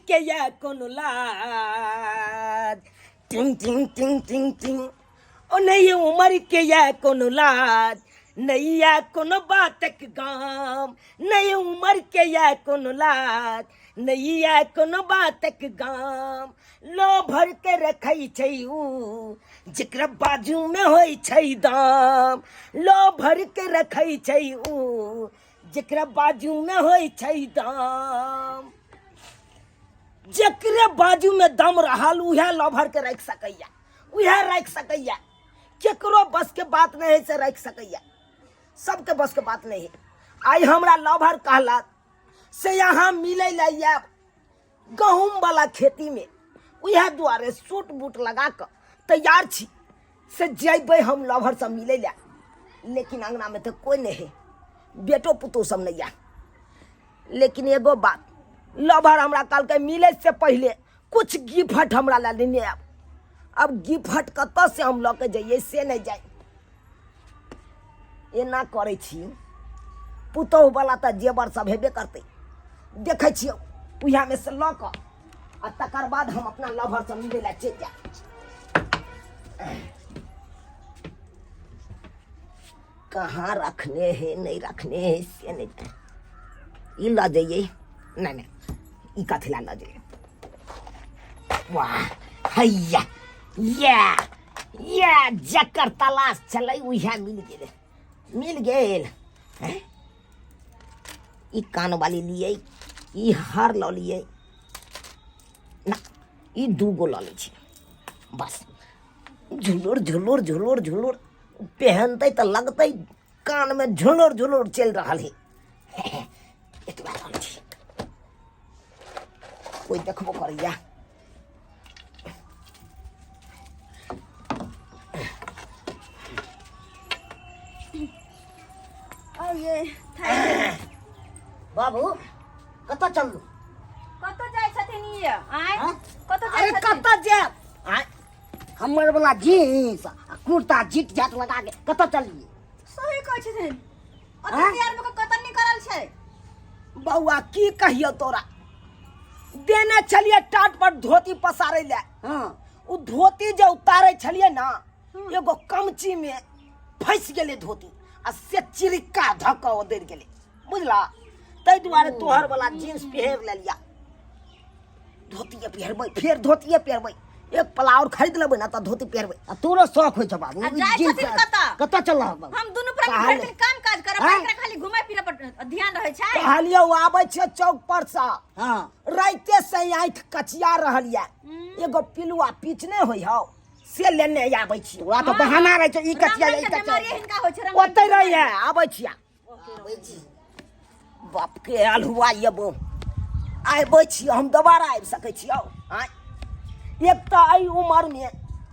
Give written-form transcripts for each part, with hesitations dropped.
के या कोनो लाज। टिंग टिंग टिंग टिंग टिंग। ओ नहीं उमर के या कोनो लाज, नहीं या कोनो बातक गाम। नहीं उमर के या कोनो लाज, नहीं या कोनो बातक गाम। लो भर के रखै छै ऊ जकरा बाजू में होइ छै दाम। लो भर के रखै छै ऊ जकरा बाजू में होइ छै दाम। जकरे बाजू में दम रहल उएह लो भर के राखि सकैया, उएह राखि सकैया। केकरो बस के बात नहीं है से राखि सकैया, सबके बस के बात नहीं है। आइ हमरा लभर कहलक से यहाँ मिलै लए आयब गहूम वाला खेती में, उएह दुआरे सूट बूट लगा कऽ तैयार छी से जैबै हम लभर सब मिलै लए। लेकिन अंगना में तऽ कोई नहीं है, बेटो पुतोह सब नहीं है। लेकिन एगो बात, लभर हमरा कहलकै मिलै से पहिले कुछ गिफ्ट हमरा लए लेने आयब। अब गिफ्ट कतऽ से हम लऽ के जइयै से नहि जाय। एना करै छी, पुतोह वाला तऽ जेवर सब हेबे करतै, देखै छियौ उएहमे से लऽ कऽ आ तकर बाद हम अपना लभर से मिलै लए चलि जायब। कहाँ रखने है नहीं रखने है से नहीं जाने। ई लऽ जइयै, नहीं नहीं ई कथी ला लऽ जइयै। वाह हैया या या जकर तलाश छलै उएह मिल गेलै, मिल गेल। हैं? ई कान वाली लियै, ई हार लऽ लियै ना, ई दूगो लऽ लै छी बस। झुलुर झुलुर झुलुर झुलुर पहनतै तऽ लगतै कानमे झुलुर झुलुर चलि रहल है। एतबा लऽ लै छी, कोइ देखबो करैया। ये बाबू कतऽ चललू? कतऽ जाइ छथिन ई? आँय? हाँ? कतऽ जाइ अरे छथिन? कतऽ जायब? आँय? हमर वाला जीन्स आ कुर्ता जीट जाट लगा के कतऽ चललियै? सही कहै छथिन। ओते आँय? तैयार भऽ कऽ कतऽ निकलल छै? बौआ की कहियौ तोरा, देने छलियै टाट पर धोती पसारै लए। हाँ। ओ धोती जे उतारै छलियै ना, एगो कमची में फंसि गेलै धोती आ से चिरिक्का धऽ कऽ ओदरि गेलै, बुझला? ताहि दुआरे तोहर वाला जींस पहिर लेलिया। धोतिए पहिरबै, फेर धोतिए पहिरबै। एक पला और खरीद लेबै ना तऽ धोती पहिरबै। आ तोरो शौक होइ छौ बाबू? आ जाइ जींस छथिन कतऽ? कतऽ चल रहल बाबू? हम दुनू प्राणी कहल- भरि दिन काम काज करब, आँय? एकरा खाली घुमै फिरै पर ध्यान रहै छै। कहलियौ आबै छियै चौक पर सँ। हाँ। राइते से आँखि कचिया रहल यऽ, एगो पिलुआ पीच नहि होइ हौ से लेने आबै छी। तोरा तऽ बहाना रहै छौ, ई कचिया रंग ई रंग के कचिया। बीमारी हिनका होइ छै, रंग रंग ओतै के रहै बीमारी। आबै छियै। आबै छी बापके आलहुआ एबो आबै छी हम, दोबारा आबि सकै छी? आउ आँय, एक तऽ एहि उमरमे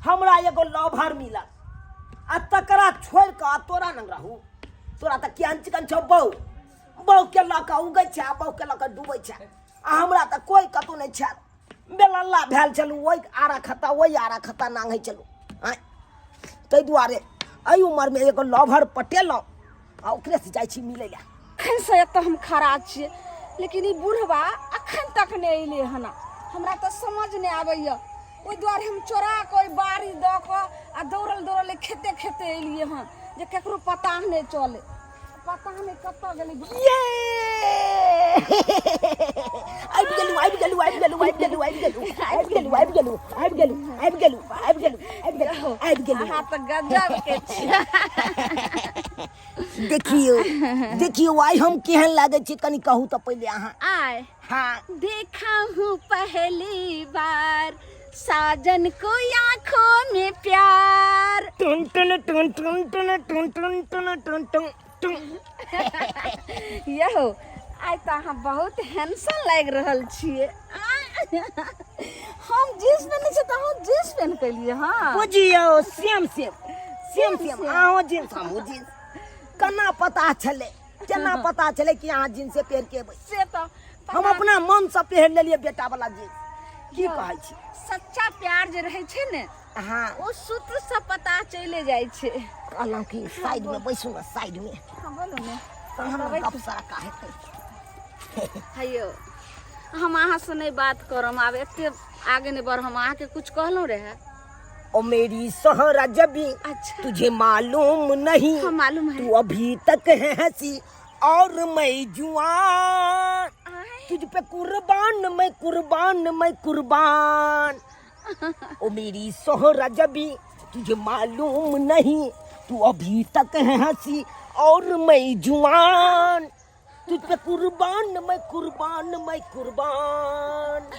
हमरा एगो लभर मिलल आ तकरा छोड़ि कऽ आ तोरा नंग रहू। तोरा तऽ केहन चिकन छौ बहू, बहूके लऽ कऽ उगै छै आ बहूके लऽ कऽ डूबै छै, आ हमरा तऽ कोइ कतहु नहि छै। बेलल्ला भेल छलहुँ, ओहि आरा खत्ता ओहि आरा खत्ता नांगै छलहुँ। आँय, ताहि दुआरे एहि उमरमे एगो लभर पटेलहुँ आ ओकरेसँ जाइ छी मिलै लए। अखन से एतऽ हम खड़ा छियै, लेकिन ई बुढ़वा अखन तक नहि अयलै हन। हमरा तऽ समझ नहि आबैए, ओहि दुआरे हम चोरा कऽ ओहि बाड़ी दऽ कऽ आ दौड़ल दौड़ल खेते खेते एलियै हन जे ककरो पता नहि चलै। पता नहि कतऽ गेलै। ये आबि गेलू आबि गेलू आबि गेलू आबि गेलू आबि गेलू आबि गेलू आबि गेलू आबि गेलू आबि गेलू आबि गेलू आबि गेलू आबि गेलू। अहाँ तऽ गजब के छियै। देखियौ देखियौ आइ हम केहन लागै छी, कनि कहू तऽ पहिले अहाँ। आय हाँ। देखा हूँ पहली बार साजन को आंखों में प्यार। टुन टुन टुन टुन टुन टुन टुन टुन टुन टुन टुन। यहो आइ तऽ अहाँ बहुत हैंडसम लागि रहल छियै। हम जींस पहिने छियै तऽ अहाँ जींस पहिन के एलियै? हँ बुझियौ सेम सेम सेम सेम, अहूँ जींस हमहूँ जींस। केना पता छलै, केना पता छलै कि अहाँ जींसे पहिर के एबै? से तऽ हम अपना मनसँ पहिर लेलियै बेटा वाला जींस। की कहै छी? सच्चा प्यार जे रहै छै ने, हाँ, ओ सूत्र से पता चलि जाइ छै। कहलहुँ कि साइड में बैसू ने, साइड में। हाँ, बोलू ने। तहन ने गप सड़का हेतै। हैयो हम अहाँ से नहीं बात करम, आब एते आगे नहीं बढ़। हम अहाँके कुछ कहलहुँ रहे? ओ मेरी सोहरा जबी। अच्छा। तुझे मालूम नहीं। हाँ, मालूम है। तू अभी तक है हंसी और मैं जुआन। आय, तुझ पे कुर्बान मैं, कुर्बान मैं, कुर्बान। ओ मेरी सोहरा जबी, तुझे मालूम नहीं, तू अभी तक है हंसी और मैं जुआन। तुझ पे कुर्बान मैं, कुर्बान मैं, कुर्बान।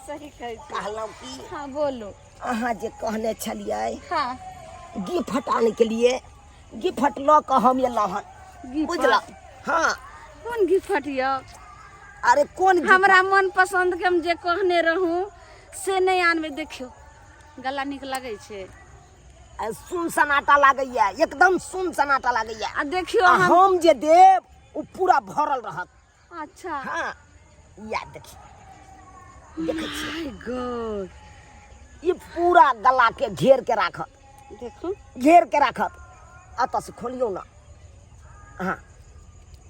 सही कहै छी। कहलहुँ की? हाँ, बोलू। अहाँ जे कहने छलियै हाँ गिफ्ट आने के लिए, गिफ्ट लऽ कऽ हम एलहुँ हन। गिफ्ट? बुझलहुँ? हाँ। कोन गिफ्ट यऽ? अरे कोन गिफ्ट? हमरा मन पसंद के हम जे कहने रहूं से नहि आनबै। देखियौ, गला नीक लगै छै? आ, सुन सनाटा लागैया, एकदम सुन सनाटा लागैया। आ देखियौ, आ हम हम जे देब ओ पूरा भरल रहत। अच्छा। हाँ, या देखी, देखै छियै? माय गॉड! ई पूरा गला के घेर के राखत। देखू। घेर के राखत। एतऽ से खोलियौ ना। हाँ,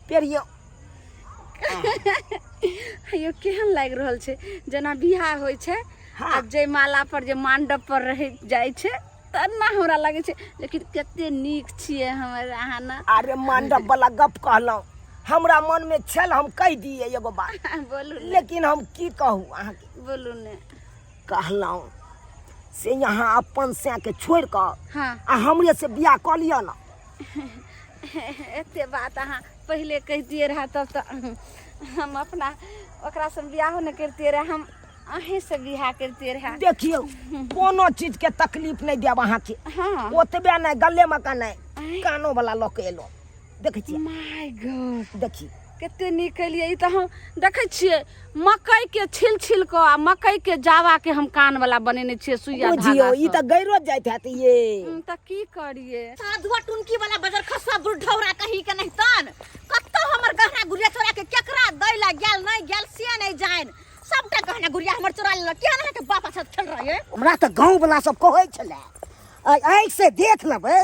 पेरियौ। यो, केहन लागि रहल छै? जेना बियाह होइ छै हाँ। आ जयमाला पर जे मांडप पर रहि जाइ छै, तेना हमरा लगै छै। लेकिन कते नीक छियै हमर अहाँ ने। अरे, मंडप वाला गप कहलहुँ, हमरा मन में छल हम कहि दिए एगो बात। बोलू ने। लेकिन हम की कहू अहाँके? बोलू ने। कहलहुँ से यहाँ अपन सै के छोड़ि कऽ आ हमरे से बियाह कऽ लिअ ने। एते बात अहाँ पहिले कहितियै रहे, तब तऽ हम अपना ओकरासँ बियाहो नहि करितियै रहे, हम अहीँसँ बियाह करितियै रहे। देखियौ, कोनो चीज के तकलीफ नहि देब अहाँके। ओतबे नहि, गले में का नहि, कानो वाला लऽ के एलहुँ। देखै छियै? माय गॉड! देखी। कते नीक केलियै। ई तऽ हम देखै छियै, मकई के छिल छिल कऽ आ मकई के जावा के हम कान वाला बनेने छियै, सुइया बुझियौ, धागा ई सँ। तऽ गैरो जाइत हैत ये। तऽ की करियै? साधुआ टुनकी वाला बजर खसुआ बुढ़ौरा कहीं के नहीं तन कत्तो हमर गहना गुड़िया चोरा के केकरा दै ला गेल नहीं गेल से नहीं जान। सबटा गहना गुड़िया हमर चोरा लेलक। केहन अहाँके बाप साथ खेल रहे? हमरा तऽ गाँव वला सब कहै छलै, आँखि से देख लेबै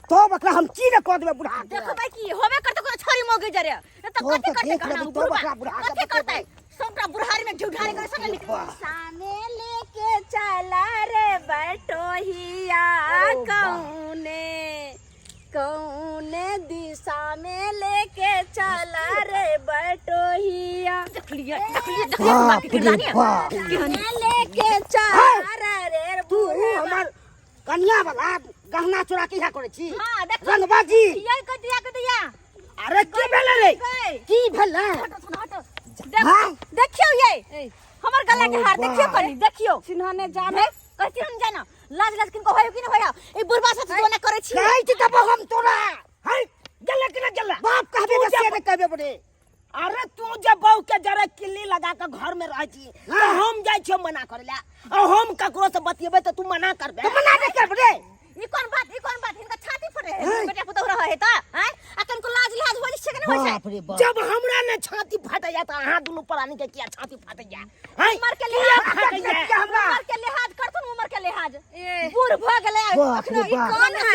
तब एकरा हम की ने कऽ देबै बुढ़ा के। देखबै की होबे करतै? कोनो छोरी मौगी जरे ए तऽ तब कथी तऽ करतै? देख गहना लेबै, तब बुढ़बा ओकरा बुढ़ा के कथी करतै? बतेबै। सबटा बुढ़ारी में घी ढारी करे सबटा निकल। सामे लेके चला रे बटोहिया, कौने कौने दिशा में लेके चला रे बटोहिया? देखलिए, देखलिए, देखलिए बाप के बाप रे किरदानी। बाप। लेके चला रे तू हमर कनिया वाला गहना चोरा के इहा करै छी? हां, देख। रंगबाजी। यही कह दिया, कह दिया। अरे, की भेलै रे? गई। की भेलै? हटो, सुन, हटो। देख। हाँ? देखियो ये ए, हमर गला के हार देखियो, कनी देखियो। चिन्हने जाने। कहती हम जाना लाज लाज किनको होयो कि न होयो? ई बुढ़बा साथ जोना करै छी। कहै छी तब हम तोरा है गेलै कि ना गेलै? बाप कहबे तू तऽ से जब- नहि कहबे बड़े। अरे, तू जब बहू के जरे किल्ली लगा के घर में रह छी तो हम जाइ छियै मना करे ला, और हम ककरो से बतियेबै तऽ तू मना करबे? तऽ मना नहि करबे रे। ई कोन बात, ई कोन बात? हिनका छाती फटे है बेटा पुतहु रहे है त आय आ कनको लाज लाज होय छै कि न होय छै? बाप रे बाप! जब हमरा ने छाती फटैया तऽ अहाँ दुनू प्राणी के किया छाती फटैया? हैं? उमर के किया लिहाज फटैया? हमरा उमर के लिहाज करथुन, उमर के लिहाज। ए। बूढ़ भ गेलै। बाप अखनो रे ई बाप। कोन कौन है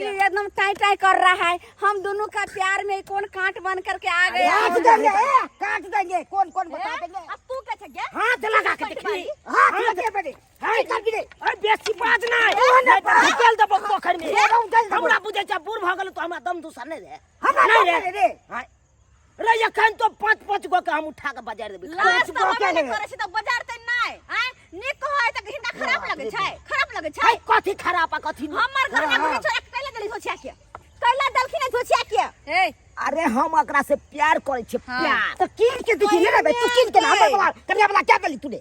ये? एकदम टाई टाई कर रहा है। हम दोनों का प्यार में कौन कांट बन करके आ गया? काट देंगे, ए, काट देंगे। कौन कौन बता देंगे। अब तू के छै गे? हाथ लगा के देखी। हाथ लगे बड़े। है कर भी रे। अरे, बेसी बाज नहि, निकाल देबो पोखरि में। चल देबो। हमरा बुझै छै बूढ़ भऽ गेल तो हमरा दम दूसर नहि रे। हमरा नहि दम रे। नहि रे। हाँ। रे, एखन तो पाँच पाँच गो के हम उठा के बाजार देबै। लाज गो तऽ के होबे नहि लेबै। करै छै तऽ बाजार तऽ नहि आय। नीक कहै तऽ हिनका खराब लगै छै, खराब लगै छै। है, कथी खराब आ कथी नीक? हमर घर में चोरा के कैला देली धोछिया के? कैला देलखिन धोछिया के? ए। अरे, हम एकरा से प्यार करै छियै। हाँ। प्यार तऽ कीन के देखी ने रे, तू कीन के ना हमर वाला कनिया वाला क्या देली तू रे?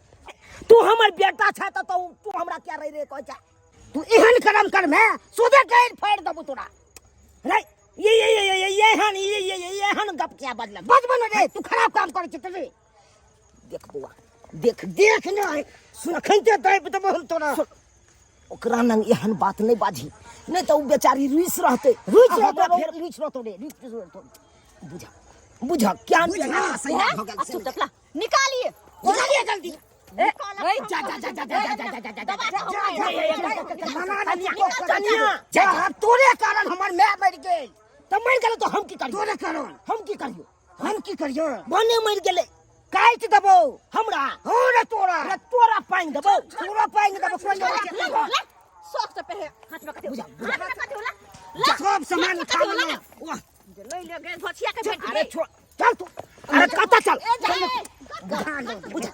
तू हमर बेटा छै तऽ तू तू हमरा क्या रे रे कहै छै? तू एहन करम कर में सोझे डाँरि फाड़ि देबो तोरा। रे, ये ये ये ये ये एहन ये ये ये एहन गप क्या बजलक? बजबो ने रे, तू खराब काम करै छै रे। देख बौआ, देख। देख ने, सुन। अखन ते दाबि देबो हम तोरा। सुन, ओकरा नंग एहन बात नहि बाजी, नहि तऽ ओ बेचारी रुसि रहतै। रुचि आ हमरा रहतो। फेर रुचि रहतो रे, रुचि रहतो। बुझ, बुझ, क्या बुझा। सही भऽ गेल आ से चुप नहि। टपला निकालिए। निकालिए जल्दी। जा जा जा जा जा जा जा जा जा जा। मना नहि कनिया, जा, तोरे कारण हमर माय मरि गेल। तऽ मरि गेलै तऽ हम की करियौ? तोरे कारण। हम की करियौ? हम की करियो? भने मरि गेलै। काटि देबो। हमरा? हो रे तोरा। रे तोरा पानि देबो। तोरा पानि देबो, कोन ला, ला, शौक से पहले हाथ में कथी हाथ में कथी होला? ला, सब सामान उठा कथी होला? लेना। वाह। नहीं ले गए भछिया के भेट अरे दे। छोड़। चल तू। अरे कतऽ चल? ए जा, ए, बुझा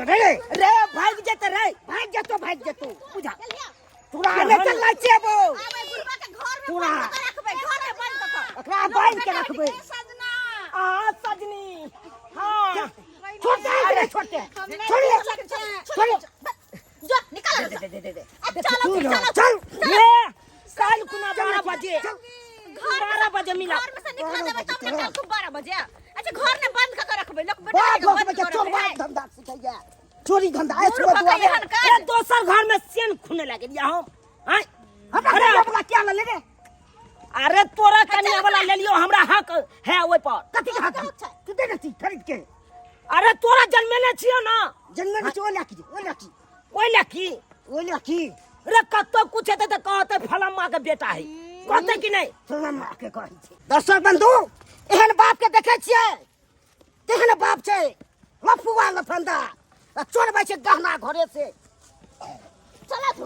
रे। रे भागि जेतै रे। भाग जेतो, भाग जेतो। बुझा। चलिया। तोरा नहि चलना छियै। आबै बुढ़वा के घर में तोरा। बंद कऽ रखबै, घर में बंद कऽ कऽ। एकरा बान्हि के रखबै। ए सजना। आ सजनी, हाँ। छोड़ दे रे, छोड़ दे। हम नहि छोड़िए। देख सकते। छोड़िए। जो निकाल दे दे दे दे। अब चलो चलो। चल। रे काल कुना 12 बजे, घर 12 बजे मिला। घर में से निकल देबै तब ने काल खूब 12 बजे। अच्छा, घर ने बंद कऽ के रखबै लोक बेटा बाप के लोक बंद बच्चा कऽ चोर रखबै। बाप धंधा सिखैया, चोरी धंधा ऐ मूर्ख सुबह के दुआरे। एहन काज। रे दोसर घर में सेन खूने लागे या हम आय। हमरा अरे कनिया वाला क्या ले रे? अरे तोरा कनिया वाला ले लियो, हमरा हक है ओइ पर। कथी के हक? तू दे छी खरीद के? अरे तोरा जन्मेने छियो ना। जन्मे छी, ओ लाकी, ओ लाकी। ओइ लकी। ओ लाकी। रे कतौ कुछ हेतै तऽ कहतै फलामा के बेटा है, कहतै कि नहि? फलामा के कहै छै। दर्शक बंधु, एहन बाप के देखै छियै? तेहन बाप छै लफुआ लफंदा आ चोरबै छै गहना घरे से। चला तू।